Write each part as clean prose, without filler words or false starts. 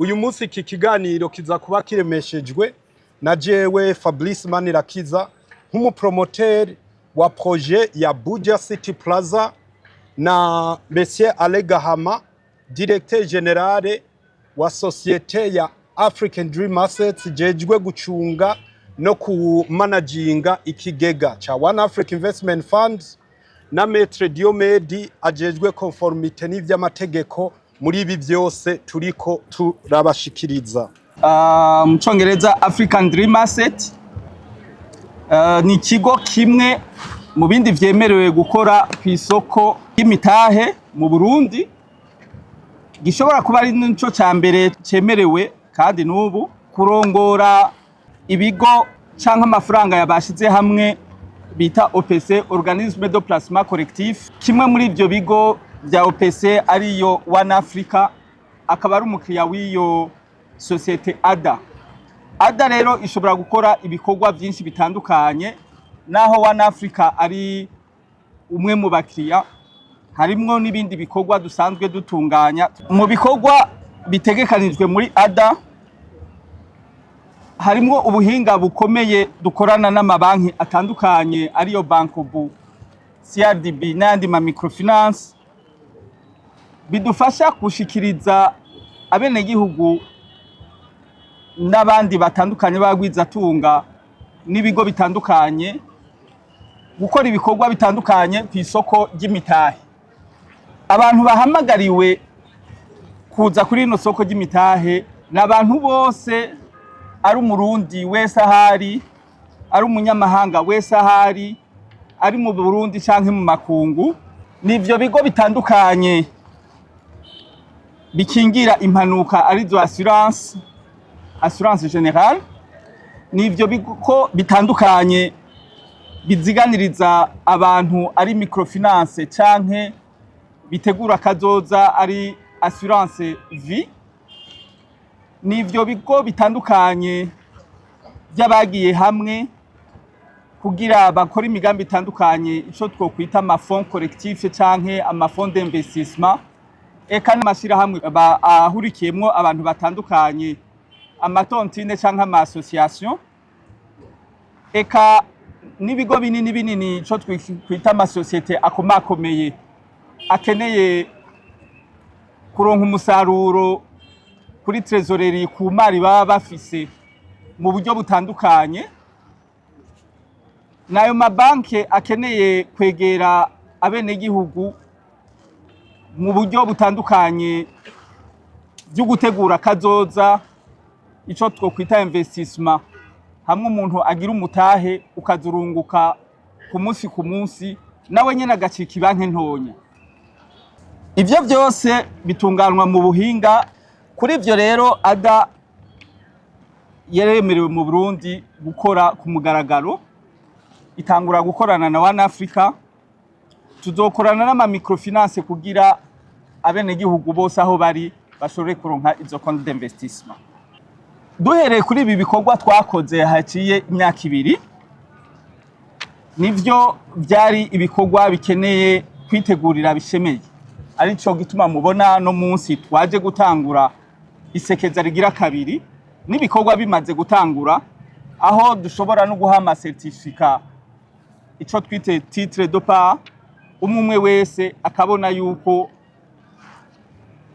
Uyu munsi iki kiganiro kiza kuba kiremeshejwe na jewe Fabrice Manirakiza nk'umupromoteur wa projet ya Buja City Plaza na Monsieur Ale Gahama, directeur général wa société ya African Dream Assets jejwe gucunga no kumanaginga ikigega ca One Africa Investment Fund, na Maître Diomedi ajejwe conformité n'ivy'amategeko muri ibi vyose turiko turabashikiriza. Mu Congereza African Dream Asset, ni ikigo kimwe mu bindi vyemerewe gukora ku isoko y'imitahe mu Burundi, gishobora kuba ari nico ca mbere cemerewe kandi n'ubu kurongora ibigo canke amafaranga yabashize hamwe bita OPC, Organisme de Placement Collectif. Kimwe muri ivyo bigo vya OPC ariyo One Africa, akaba ari umukiriya w'iyo société ADA. ADA rero ishobora gukora ibikorwa byinshi bitandukanye, naho One Africa ari umwe mu bakiriya, harimwo n'ibindi bikorwa dusanzwe dutunganya. Mu bikorwa bitegekanijwe muri ADA harimwo ubuhinga bukomeye dukorana n'amabanki atandukanye, ariyo Bancobu, CRDB n'ayandi ma microfinance, bidufasha gushikiriza abenegihugu n'abandi batandukanye b'abagwizatunga n'ibigo bitandukanye gukora ibikorwa bitandukanye ku isoko ry'imitahe. Abantu bahamagariwe kuza kuri rino soko ry'imitahe ni abantu bose, ari Umurundi wese ahari, ari umunyamahanga wese ahari, ari mu Burundi canke mu makungu. Nivyo bigo bitandukanye bikingira impanuka, arizo assurance, assurance générale, nivyo bigo bitandukanye biziganiriza abantu, ari microfinance, canke bitegura kazoza, ari assurance vie, nivyo bigo bitandukanye by'abagiye hamwe kugira bakore imigambi itandukanye, ico twokwita amafonds collectif canke amafonds d'investissement, eka n'amashirahamwe ahurikiyemwo abantu batandukanye, amatontine canke ama association, eka n'ibigo binini binini, ico twita amasosiyete akomakomeye akeneye kuronka umusaruro kuri trésorerie, ku mari baba bafise mu buryo butandukanye, n'ayo mabanke akeneye kwegera abenegihugu mu buryo butandukanye byo gutegura kazoza, ico twokwita investissement, hamwe umuntu agira umutahe ukazurunguka ku munsi ku munsi, nawe nyene agacika ibanke ntonya. Ivyo vyose bitunganwa mu buhinga. Kuri ivyo rero, ADA yaremerewe mu Burundi gukora ku mugaragaro, itangura gukorana na One Africa. Tuzokorana n'ama microfinance kugira abenegihugu bose aho bari bashobore kuronka izo compte d'investissement. Duhereye kuri ibi bikorwa twakoze haciye imyaka 2, nivyo vyari ibikorwa bikeneye kwitegurira bishemeye, arico gituma mubona no munsi twaje gutangura isekeza rigira kabiri n'ibikorwa bimaze gutangura, aho dushobora no guha amacertificat, ico twite titre de part, umwe umwe wese akabona yuko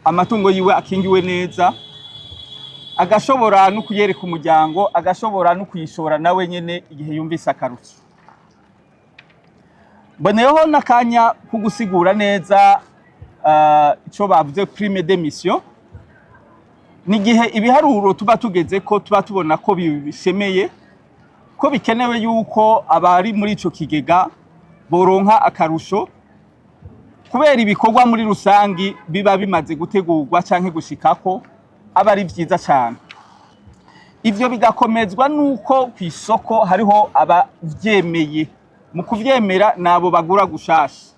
amatungo yiwe akingiwe neza, agashobora no kuyereka umuryango, agashobora no kuyishora nawe nyene igihe yumvise akarusho. Mboneyeho n'akanya ko gusigura neza ico bavuze prime d'émission. Ni igihe ibiharuro tuba tugeze ko tuba tubona ko bishemeye, ko bikenewe yuko abari muri ico kigega boronka akarusho kubera ibikorwa muri rusangi biba bimaze gutegurwa canke gushikako aba ari vyiza cane. Ivyo bigakomezwa nuko kw'isoko hariho abavyemeye. Mu kuvyemera, nabo bagura gushasha,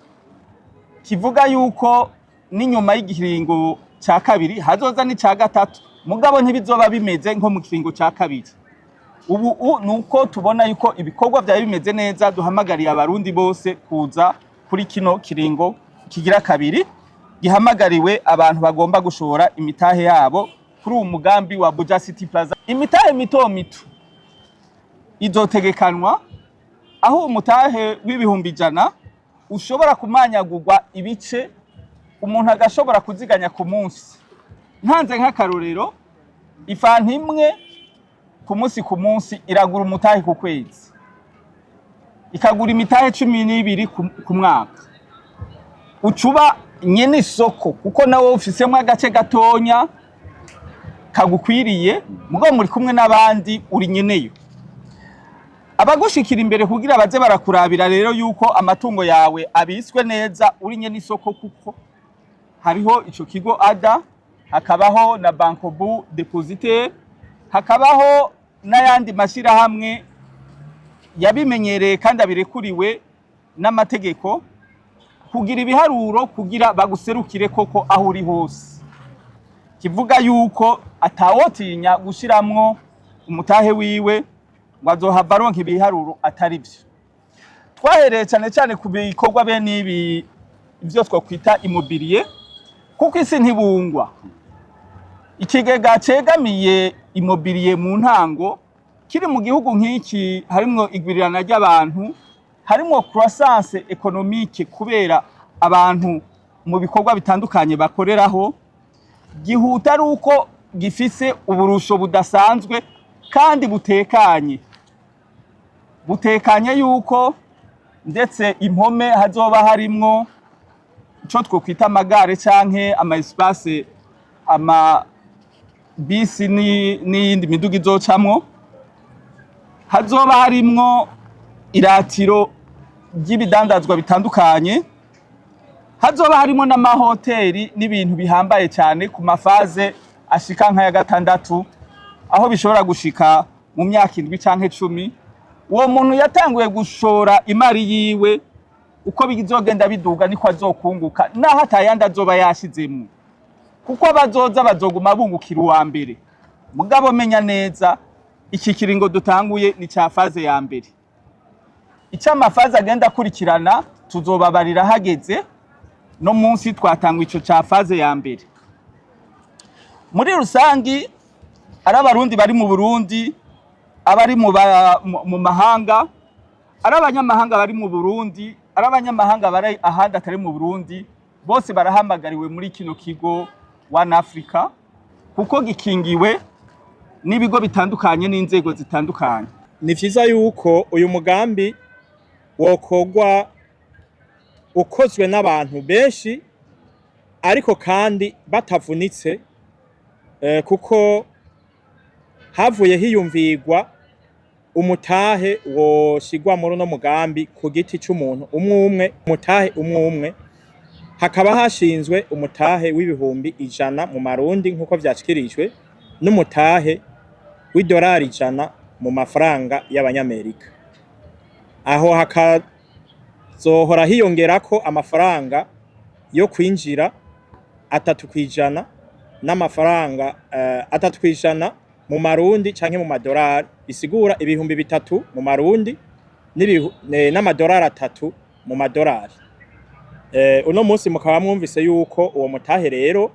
kivuga yuko n'inyuma y'igiringo ca kabiri hazoza n'ica gatatu, mugabo ntibizoba bimeze nko mu kiringo ca kabiri. Ubu nuko tubona yuko ibikorwa vyari bimeze neza, duhamagariye Abarundi bose kuza kuri kino kiringo kigira kabiri gihamagariwe abantu bagomba gushora imitahe yabo. Kuri uwo mugambi wa Buja City Plaza, imitahe mito mito izotegekanwa, aho umutahe w'100,000 ushobora kumanyagurwa ibice, umuntu agashobora kuziganya ku munsi. Ntanze nk'akarorero, ifanta imwe ku munsi ku munsi iragura umutahe ku kwezi, ikagura imitahe 12 ku mwaka. Ucuba nyene isoko, kuko nawe ufisemwo agace gatonya kagukwiriye, mugabo muri kumwe n'abandi uri nyeneyo. Abagushikira imbere kugira baze barakurabira rero yuko amatungo yawe abitswe neza, uri nyene isoko, kuko hariho ico kigo ADA, hakabaho na Bancobu Depositaire, hakabaho n'ayandi mashyirahamwe yabimenyereye kandi abirekuriwe n'amategeko kugira ibiharuro, kugira baguserukire koko aho uri hose. Kivuga yuko atawotinya gushiramwo umutahe wiwe ngo azohava aronka ibiharuro atari vyo. Twahereye cyane cyane ku bikorwa bene ibi, ivyo twakwita immobilier, kuko isi ntibungwa. Ikigega cegamiye immobilier mu ntango kiri mu gihugu nk'iki harimwo igwirirana ry'abantu, harimwo croissance économique, kubera abantu mu bikorwa bitandukanye bakoreraho, gihuta ari uko gifise uburusho budasanzwe kandi butekanye, butekanye yuko ndetse impome hazoba harimwo ico twokwita amagare canke ama espace ama bisi n'iyindi miduga izocamwo, hazoba harimwo iratiro ry'ibidandazwa bitandukanye, hazoba harimo n'amahoteli n'ibintu bihambaye cyane ku ma phases ashika nk'aya gatandatu, aho bishobora gushika mu myaka 7 canke 10. Uwo muntu yatanguye gushora imari yiwe, uko bizogenda biduga niko azokunguka, naho atayandi azoba yashizemwo, kuko abazoza bazoguma bungukira uwa mbere. Mugabo menya neza, iki kiringo dutanguye ni ca phase ya mbere. Icyo ama phases agenda akurikirana tuzobabarira hageze. No munsi twatangwa ico ca phase ya mbere. Muri rusangi, ari Abarundi bari mu Burundi, abari mu mahanga, ari abanyamahanga bari mu Burundi, ari abanyamahanga bari ahandi atari mu Burundi, bose barahamagariwe muri kino kigo One Africa, kuko gikingiwe n'ibigo bitandukanye n'inzego zitandukanye. Ni vyiza yuko uyu mugambi wokorwa ukozwe n'abantu benshi, ariko kandi batavunitse, kuko havuye hiyumvirwa umutahe woshigwa muri uno mugambi ku giti c'umuntu umwe umwe, umutahe umwe umwe. Hakaba hashinzwe umutahe w'100,000 mu marundi nk'uko vyashikirijwe, n'umutahe w'idolari 100 mu mafaranga y'abanyamerika. Aho hakazohora hiyongerako amafaranga yo kwinjira 3% n'amafaranga 3% mu marundi canke mu madolari, bisigura 3000 mu marundi n'amadolari 3 mu madolari. Uno munsi mukaba mwumvise yuko uwo mutahe rero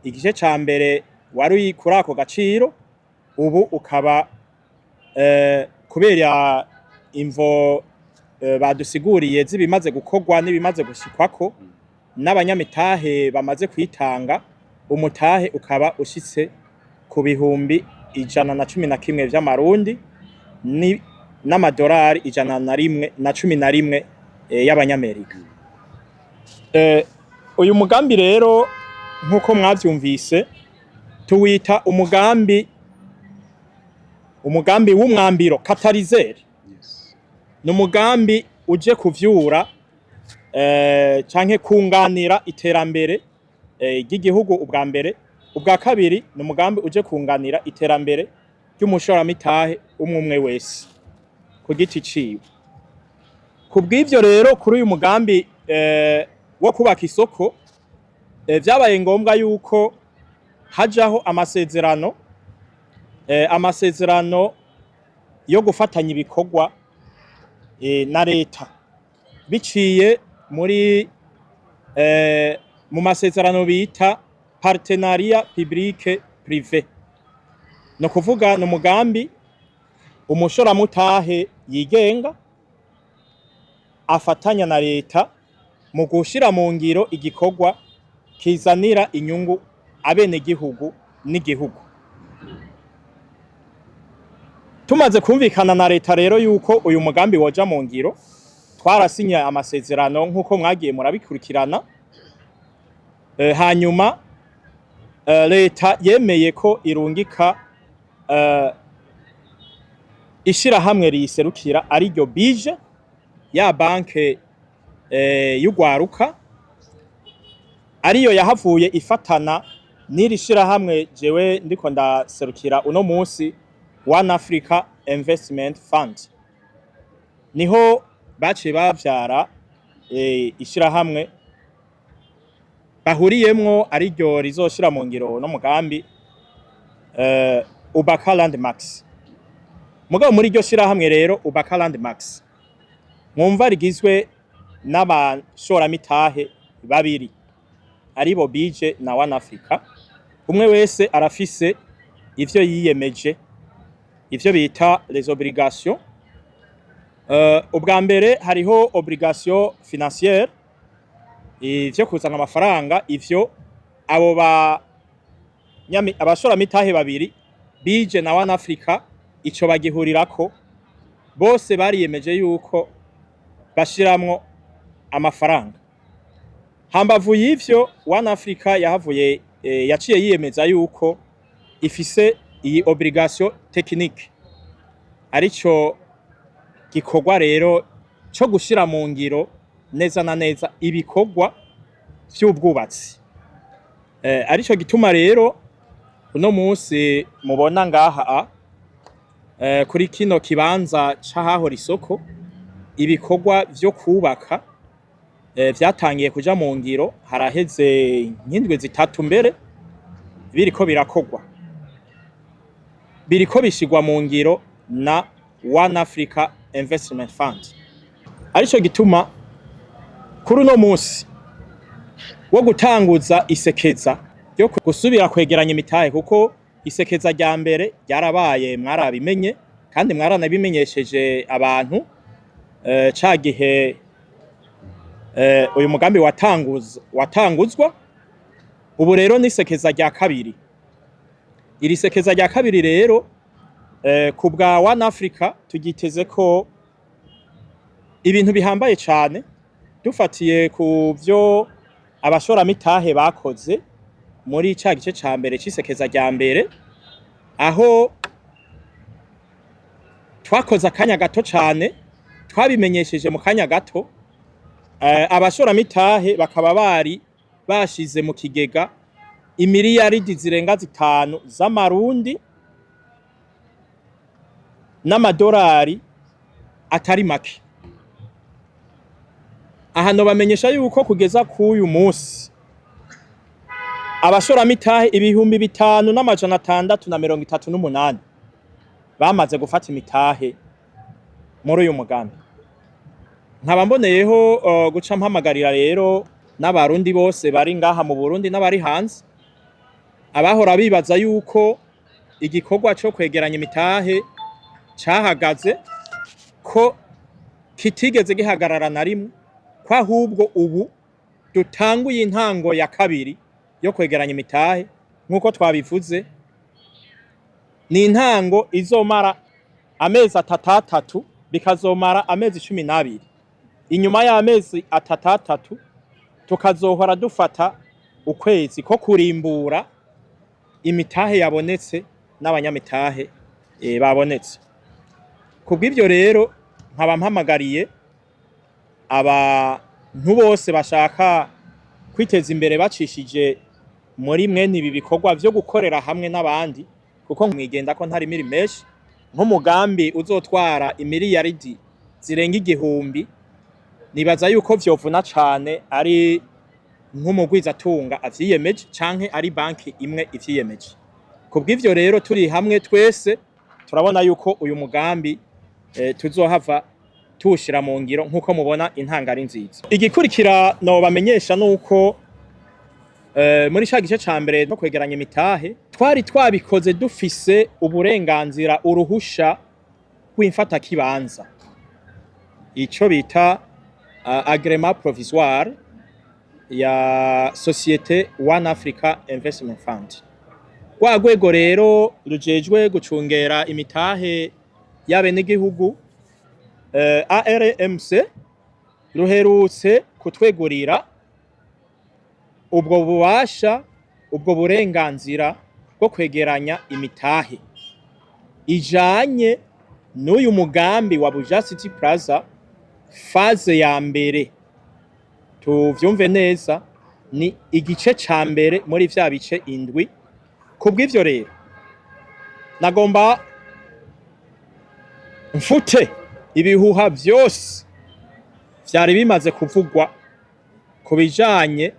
igice ca mbere wari kuri ako gaciro, ubu ukaba kubera imvo badusiguriye z'ibimaze gukorwa n'ibimaze gushikwako n'abanyamitahe bamaze kwitanga, umutahe ukaba ushitse ku 111,000 vy'amarundi n'amadolari 111 y'abanyamerika. Uyu mugambi rero, nk'uko mwavyumvise, tuwita umugambi w'umwambiro, catalyseur. Ni umugambi uje kuvyura canke kunganira iterambere ry'igihugu ubwa mbere. Ubwa kabiri, ni umugambi uje kunganira iterambere ry'umushoramitahe umwe umwe wese ku giti ciwe. Ku bw'ivyo rero, kuri uyu mugambi wo kubaka isoko, vyabaye ngombwa yuko hajaho amasezerano yo gufatanya ibikorwa na leta, biciye muri mu masezerano bita partenariat public. privé. No kuvuga ni umugambi umushoramutahe yigenga afatanya na leta mu gushira mu ngiro igikorwa kizanira inyungu abenegihugu n'igihugu. Tumaze kumvikana na leta rero yuko uyu mugambi woja mu ngiro, twarasinye amasezerano nk'uko mwagiye murabikurikirana. Hanyuma leta yemeye ko irungika ishirahamwe riyiserukira, ariryo BIJE, ya banke y'ugwaruka, ariyo yahavuye ifatana n'iri shirahamwe jewe ndiko ndaserukira uno munsi, One Africa Investment Fund. Niho baciye bavyara ishirahamwe bahuriyemwo, ariryo rizoshira mu ngiro no mugambi Ubaka Landmax. Mugabo muri iryo shirahamwe rero Ubaka Landmax, mwumva rigizwe n'abashoramitahe babiri, aribo BIJE na One Africa, umwe wese arafise ivyo yiyemeje, ivyo bita les obligations. Ubwa mbere hariho obligation financière, ivyo kuzana amafaranga. Ivyo abo ba abashoramitahe babiri BIJE na One Africa ico bagihurirako bose, bariyemeje yuko bashiramwo amafaranga. Hambavu y'ivyo, One Africa yahavuye yaciye yiyemeza yuko ifise iyi obligation technique, arico gikorwa rero co gushira mu ngiro neza na neza ibikorwa vy'ubwubatsi. Arico gituma rero uno munsi mubona ngaha kuri kino kibanza c'ahahora isoko, ibikorwa vyo kubaka vyatangiye kuja mu ngiro haraheze nk'indwi 3 mbere biriko birakorwa, biriko bishirwa mu ngiro na One Africa Investment Fund. Arico gituma kuri uno munsi wo gutanguza isekeza ryo gusubira kwegeranya imitahe, kuko isekeza rya mbere ryarabaye, mwarabimenye kandi mwaranabimenyesheje abantu ca gihe uyu mugambi watanguzwa. Ubu rero n'isekeza rya kabiri. Iri sekeza rya kabiri rero ku bwa One Africa tugiteze ko ibintu bihambaye cane, dufatiye ku vyo abashoramitahe bakoze muri ca gice ca mbere c'isekeza rya mbere, aho twakoze akanya gato cane, twabimenyesheje mu kanya gato, abashoramitahe bakaba bari bashize mu kigega imiliyaridi zirenga 5 z'amarundi n'amadolari atari make. Aha bamenyesha yuko kugeza k'uyu munsi abashoramitahe 5638 bamaze gufata imitahe muri uyu mugambi. Nkaba mboneyeho guca mpamagarira rero n'Abarundi bose bari ngaha mu Burundi n'abari hanze, abahora bibaza yuko igikorwa co kwegeranya imitahe cahagaze, ko kitigeze gihagarara na rimwe, ko ahubwo ubu dutanguye intango ya kabiri yo kwegeranya imitahe. Nk'uko twabivuze, ni intango izomara amezi atatu atatu, bikazomara amezi 12. Inyuma y'amezi atatu atatu tukazohora dufata ukwezi ko kurimbura imitahe yabonetse n'abanyamitahe babonetse. Kubw'ivyo rero nkaba mpamagariye abantu bose bashaka kwiteza imbere bacishije muri mwene ibi bikorwa vyo gukorera hamwe n'abandi, kuko mwigenda ko ntari miri menshi nk'umugambi uzotwara imiliyaridi zirenga 1000, nibaza yuko vyovuna cane ari nk'umugwizatunga avyiyemeje canke ari banki imwe ivyiyemeje. Kubw'ivyo rero turi hamwe twese turabona yuko uyu mugambi tuzohava tuwushira mu ngiro, nk'uko mubona intanga ari nziza. Igikurikira nobamenyesha nuko muri ca gice ca mbere no kwegeranya imitahe Twari twabikoze dufise uburenganzira, uruhusha rw'imfatakibanza, ico bita agrément provisoire ya société One Africa Investment Fund. Rwa rwego rero rujejwe gucungera imitahe y'abenegihugu, ARMC, ruherutse kutwegurira ubwo bubasha, ubwo burenganzira bwo kwegeranya imitahe ijanye n'uyu mugambi wa Buja City Plaza phase ya mbere. Tuvyumve neza, ni igice ca mbere muri vya bice indwi. Kubw'ivyo rero nagomba mfute ibihuha vyose vyari bimaze kuvugwa ku bijanye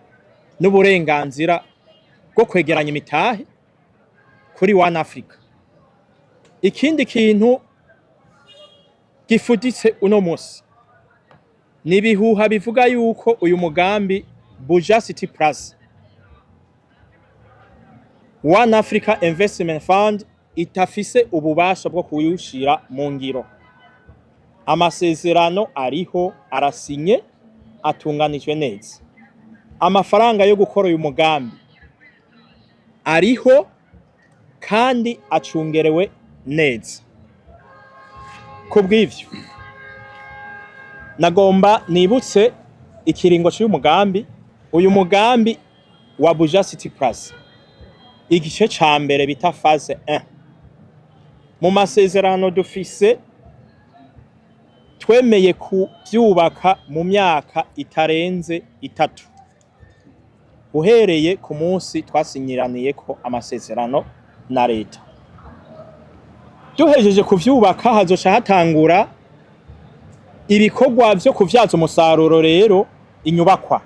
n'uburenganzira bwo kwegeranya imitahe kuri One Africa. Ikindi kintu gifuditse uno musi ni ibihuha bivuga yuko uyu mugambi Buja City Plaza, One Africa Investment Fund itafise ububasha bwo kuwushira mu ngiro. Amasezerano ariho, arasinye, atunganijwe neza. Amafaranga yo gukora uyu mugambi ariho kandi acungerewe neza. Kubw'ivyo nagomba nibutse ikiringo c'uyu mugambi. Uyu mugambi wa Buja City Plaza igice ca mbere bita phase 1, mu masezerano dufise twemeye kuvyubaka mu myaka itarenze 3 uhereye ku munsi twasinyiraniyeko amasezerano na leta. Duhejeje kuvyubaka, hazoca hatangura ibikorwa vyo kuvyaza umusaruro. Rero inyubakwa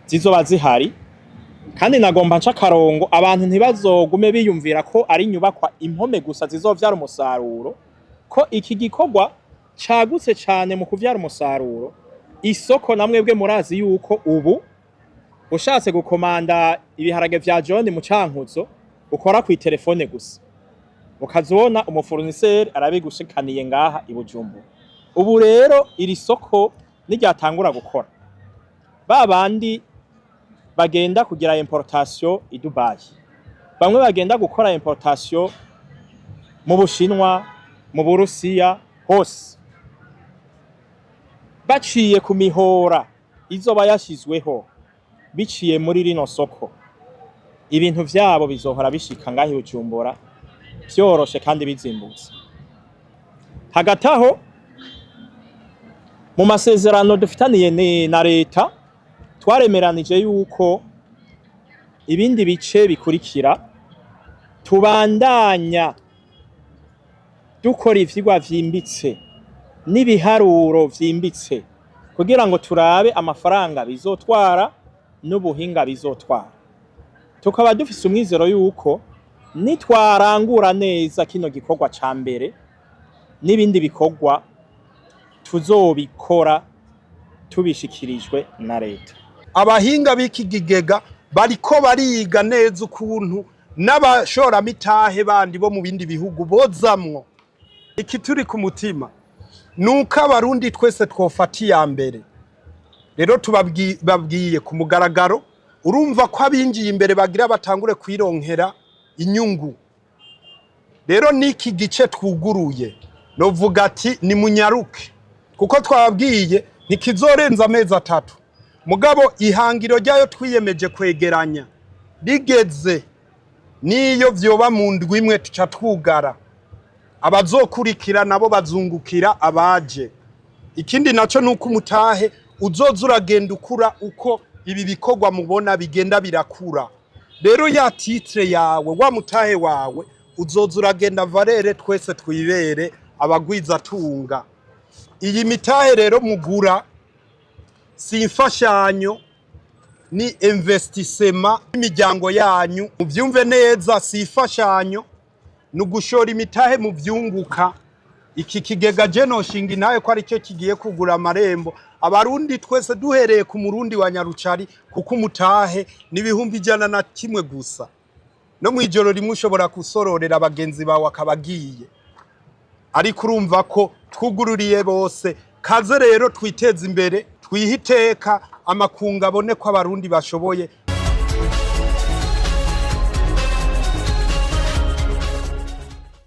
zizoba zihari, kandi nagomba nca akarongo, abantu ntibazogume biyumvira ko ari inyubakwa, impome gusa zizovyara umusaruro, ko iki gikorwa cagutse cane mu kuvyara umusaruro. Isoko, namwebwe murazi yuko ubu ushatse gukomanda ibiharage vya John mu Cankuzo, ukora kw'itelefone gusa, ukazobona umu fournisseur arabigushikaniye ngaha i Bujumbura. Ubu rero iri soko niryatangura gukora, ba bandi bagenda kugira importation i Dubai, bamwe bagenda gukora importation mu Bushinwa, mu Burusiya, hose baciye ku mihora izoba yashizweho biciye muri rino soko, ibintu vyabo bizohora bishika ngaha i Bujumbura vyoroshe kandi bizimbutse. Hagati aho, mu masezerano dufitaniye na leta, twaremeranije yuko ibindi bice bikurikira tubandanya dukora ivyigwa vyimbitse n'ibiharuro vyimbitse kugira ngo turabe amafaranga bizotwara n'ubuhinga bizotwara. Tukaba dufise umwizero yuko nitwarangura neza kino gikorwa ca mbere, n'ibindi bikorwa tuzobikora tubishikirijwe na leta. Abahinga b'iki kigega bariko bariga neza ukuntu n'abashoramitahe bandi bo mu bindi bihugu bozamwo. Iki turi ku mutima nuko Abarundi twese twofata iya mbere. Rero tubabwiye ku mugaragaro, urumva ko abinjiye imbere bagira batangure kwironkera inyungu. Rero n'iki gice twuguruye, novuga ati nimunyaruke, kuko twababwiye ntikizorenza amezi 3. Mugabo ihangiro ryayo twiyemeje kwegeranya rigeze, niyo vyoba mu ndwi imwe tuca twugara. Abazokurikira nabo bazungukira abaje. Ikindi naco nuko umutahe uzoza uragenda ukura uko ibi bikorwa mubona bigenda birakura. Rero ya titre yawe, wa mutahe wawe uzoza uragenda valeur, twese twibere abagwizatunga. Iyi mitahe rero mugura si imfashanyo, ni investissement y'imiryango yanyu. Muvyumve neza, si imfashanyo, ni ugushora imitahe mu vyunguka. Iki kigega je noshinga intahe ko aricyo kigiye kugura amarembo Abarundi twese, duhereye ku Murundi wa Nyarucari, kuko umutahe ni 101,000 gusa. No mw'ijoro rimwe ushobora gusororera abagenzi bawe akabagiye, ariko urumva ko twugururiye bose. Kaze rero twiteze imbere, twihe iteka, amakungu abone ko Abarundi bashoboye.